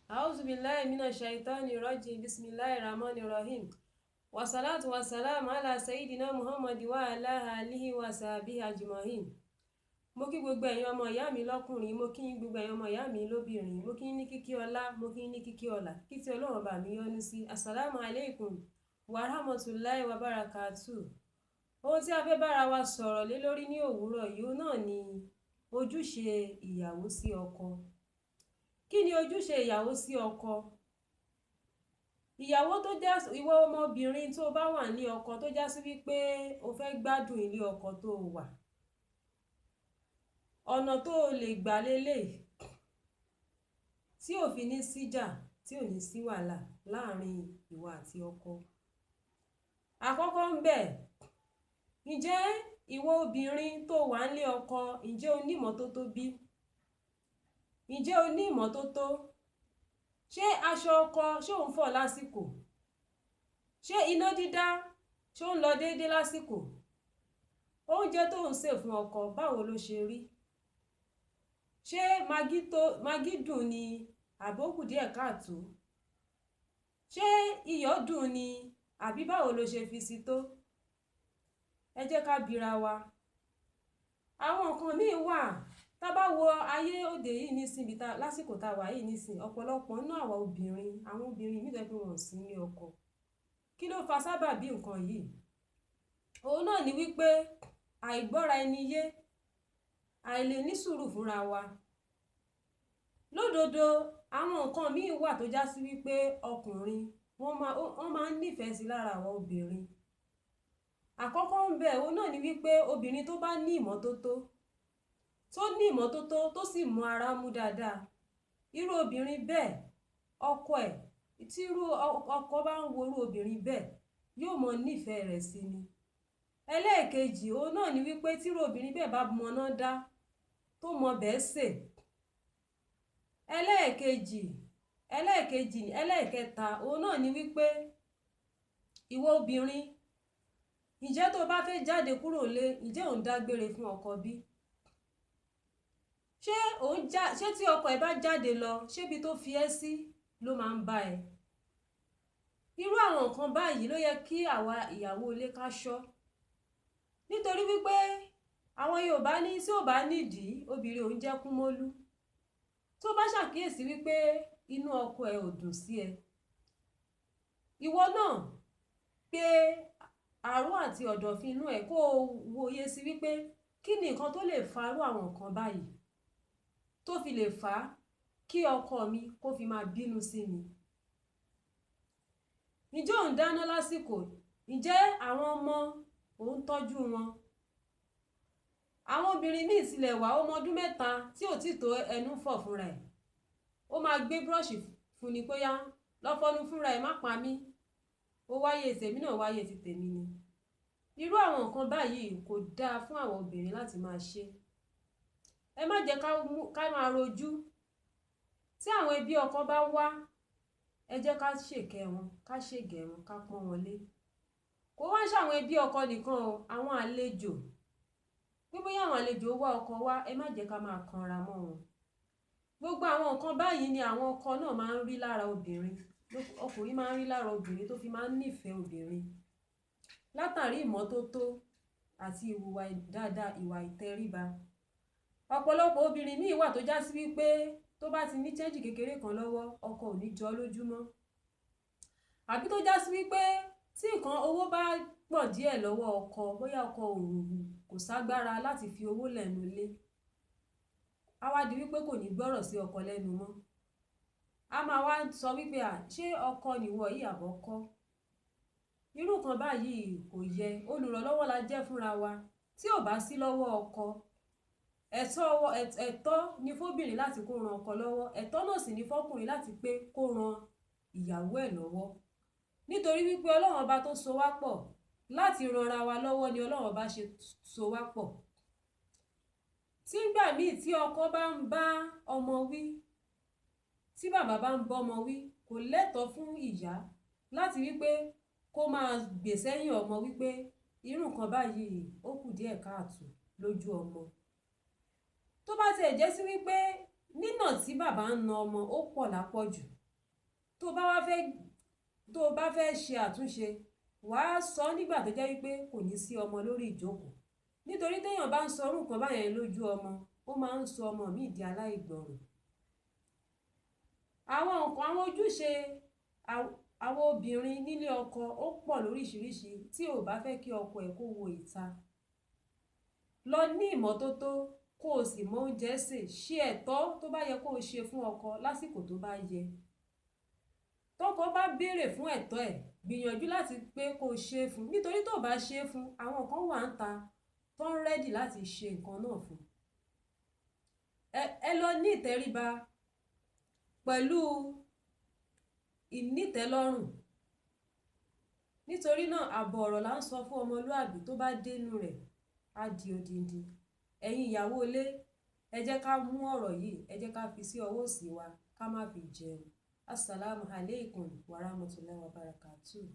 A'udhu billahi minash shaitani rajim. Bismillahir rahmanir rahim. Wassalatu wassalamu ala sayyidina Muhammad wa ala alihi wa sahbihi ajma'in. Mo kí gbogbo ẹ̀yin ọmọ ìyá mi lọ́kùnrin, mo kí gbogbo ẹ̀yin ọmọ ìyá mi lóbìnrin, mo kí ní kíkí ọlá, mo kí ní kíkí ọlà, kí tí Ọlọ́run bá mi yọ́nú sí. Assalamu alaikum wa rahmatullahi wa barakatuh. Ohun tí a fẹ́ bára wa sọ̀rọ̀ lé lórí ní òwúrọ̀ yìí náà ni ojúṣe ìyàwó sí ọkọ. Kí ni ojúṣe ìyàwó sí ọkọ? Ìyàwó tó já ìwọ ọmọbìnrin tó bá wà ní ọkọ tó já sí wípé o fẹ́ gbádùn ilé ọkọ tó wà. Ọ̀nà tó o lè gbà leléyìí tí ò fi ní síjà, tí ò ní sí wàhálà láàrin ìwọ àti ọkọ. Àkọ́kọ́ ńbẹ̀, ǹjẹ́ ìwọ obìnrin tó wà nílé ọkọ, ǹjẹ́ o ní ìmọ́tótó bí? Ǹjẹ́ o ní ìmọ́tótó? Ṣé aṣọ ọkọ ṣé ò ń fọ̀ lásìkò? Ṣé iná dídá ṣé ó ń lọ déédé lásìkò? Oúnjẹ tó ń sè fún ọkọ, báwo ló ṣe rí? Ṣé magí dùn ni àbí ó kù díẹ̀ káàtó? Ṣé iyọ̀ dùn ni àbí báwo lo ṣe fi si tó? Ẹ jẹ́ ká bira wa. Àwọn nǹkan míì wà tá bá wo ayé òde yìí nísìnyí, lásìkò tá wà yìí nísìnyí, ọ̀pọ̀lọpọ̀ nínú àwa obìnrin, àwọn obìnrin míì tó jẹ́ pé wọn ò sí nílé ọkọ. Kí ló fa sábàbí nǹkan yìí? Òun náà ni wípé àìgbọ́ra ẹni yé, àìlè ní sùúrù fúnra wa. Lódodo, àwọn nǹkan míì wà tó já sí wípé ọkùnrin wọ́n máa ń nífẹ̀ẹ́ sí lára àwa obìnrin. Àkọ́kọ́ ńbẹ̀, òun náà ni wípé obìnrin tó bá ní ìmọ́tótó, tó ní ìmọ́tótó tó sì mọ ara mú dáadáa, irú obìnrin bẹ́ẹ̀, ọkọ ẹ̀, tí irú ọkọ bá ń wo irú obìnrin bẹ́ẹ̀, yóò mọ nífẹ̀ẹ́ rẹ̀ sí ni. Ẹlẹ́ẹ̀kejì, òun náà ni wípé tí irú obìnrin bẹ́ẹ̀ bá mọná dá, tó mọ bẹ́ẹ̀ sè. Ẹlẹ́ẹ̀kejì, ẹlẹ́ẹ̀kẹta, òun náà ni wípé ìwọ obìnrin, ǹjẹ́ tó bá fẹ́ jáde kúrò nílé, ǹjẹ́ ò ń dágbére fún ọkọ bí? Ṣé tí ọkọ ẹ bá jáde lọ, ṣé ibi tó fi ẹ́ sí ló máa ń bá ẹ? Irú àwọn nǹkan báyìí ló yẹ kí àwa ìyàwó ilé ká ṣọ́. Nítorí wípé àwọn Yorùbá ní tí ò bá nídìí, obìnrin ò ń jẹ́ kúmólú. Tó bá ṣàkíyèsí wípé inú ọkọ ẹ ò dùn sí ẹ, ìwọ náà pé àárọ̀ àti ọ̀dọ̀fin inú ẹ kó o wòye sí wípé kí ni nǹkan tó lè fa irú àwọn nǹkan báyìí tó fi lè fà á kí ọkọ mi kó fi máa bínú sí mi. Ǹjẹ́ ò ń dáná lásìkò? Ǹjẹ́ àwọn ọmọ ò ń tọ́jú wọn? Àwọn obìnrin míì tilẹ̀ wà, ọmọ ọdún 3 tí ò tí tó ẹnu fọ̀ fúnra ẹ̀, ó máa gbé búrọ̀ṣì fún ni pé yá, lọ fọnu fúnra ẹ̀, má pa mí. Ó wáyé tèmi náà wáyé ti tèmi ni. Irú àwọn nǹkan báyìí kò dáa fún àwọn obìnrin láti máa ṣe. Ẹ má jẹ́ ká máa rojú. Tí àwọn ẹbí ọkọ bá wá, ẹ jẹ́ ká ṣèkẹ́ wọn, ká ṣègẹ̀ wọn, ká pọ́n wọn lé. Kó wá ṣàwọn ẹbí ọkọ nìkan o, àwọn àlejò. Pé bóyá àwọn àlejò wá ọkọ wá, ẹ má jẹ́ ká máa kanra mọ́ wọn. Gbogbo àwọn nǹkan báyìí ni àwọn ọkọ náà máa ń rí lára obìnrin. Ọkùnrin máa ń rí lára obìnrin tó fi máa ń nífẹ̀ẹ́ obìnrin. Látàrí ìmọ́tótó àti ìwà dáadáa, ìwà ìtẹríba. Ọ̀pọ̀lọpọ̀ obìnrin míì wà tó já sí wípé tó bá ti ní change kékeré kan lọ́wọ́, ọkọ ò ní jọ́ lójúmọ́. Àbí tó já sí wípé tí nǹkan owó bá pọ̀ díẹ̀ lọ́wọ́ ọkọ, bóyá ọkọ kò ságbára láti fi owó lẹ́nu ilé, á wá di wípé kò ní gbọ́rọ̀ sí ọkọ lẹ́nu mọ́. A máa wá sọ wípé à, ṣé ọkọ nìwọ yìí àbọ̀ kọ́? Irú nǹkan báyìí kò yẹ. Olùrànlọ́wọ́ la jẹ́ fúnra wa. Tí ò bá sí lọ́wọ́ ọkọ, ẹ̀tọ́ ni fóbìnrin láti kó ran ọkọ lọ́wọ́. Ẹ̀tọ́ náà sì ni fọ́kùnrin láti pé kó ran ìyàwó ẹ̀ lọ́wọ́. Nítorí wípé Ọlọ́run ọba tó so wá pọ̀ láti ran ara wa lọ́wọ́ ni Ọlọ́run ọba ṣe so wá pọ̀. Tí ìgbà míì tí ọkọ bá ń bá ọmọ wí, tí bàbá bá ń bá ọmọ wí, kò lẹ́tọ̀ọ́ fún ìyá láti wípé kó máa gbè sẹ́yìn ọmọ wípé irú nǹkan báyìí ó kù díẹ̀ káàtò lójú ọmọ. Tó bá ti ẹ̀ jẹ́ sí wípé Nínà tí bàbá ń na ọmọ ó pọ̀ lápọ̀jù. Tó bá wá fẹ́, tó bá fẹ́ ṣe àtúnṣe, wàá sọ nígbà tó jẹ́ wípé kò ní sí ọmọ lórí ìjókòó. Nítorí téèyàn bá ń sọ irú nǹkan báyẹn lójú ọmọ, ó máa ń sọ ọmọ míì di aláìgbọràn. Àwọn nǹkan, àwọn ojúṣe àwọn obìnrin nílé ọkọ ó pọ̀ lóríṣiríṣi tí o bá fẹ́ kí ọkọ ẹ kó wo ìta. Lọ ní ìmọ́tótó kó o sì mọ oúnjẹ sè, ṣe ẹ̀tọ́ tó bá yẹ kó o ṣe fún ọkọ lásìkò tó bá yẹ. Tọkọ bá béèrè fún ẹ̀tọ́ ẹ̀, gbìyànjú láti pé kó o ṣe é fún un. Nítorí tó bá ṣe é fún un, àwọn kan wà ń ta tó ń ready láti ṣe nǹkan náà fún un. Ẹ lọ ní ìtẹríba pẹ̀lú ìnítẹ̀lọ́rùn. Nítorí náà, àbọ̀ ọ̀rọ̀ là ń sọ fún ọmọlúàbí, tó bá dé inú rẹ̀, á di odindi. Ẹ̀yin ìyàwó ilé, ẹ jẹ́ ká mú ọ̀rọ̀ yìí, ẹ jẹ́ ká fi sí ọwọ́ òsì wa, ká má fi jẹun. Assalamu alaikum warahmatullahi wabarakatuh.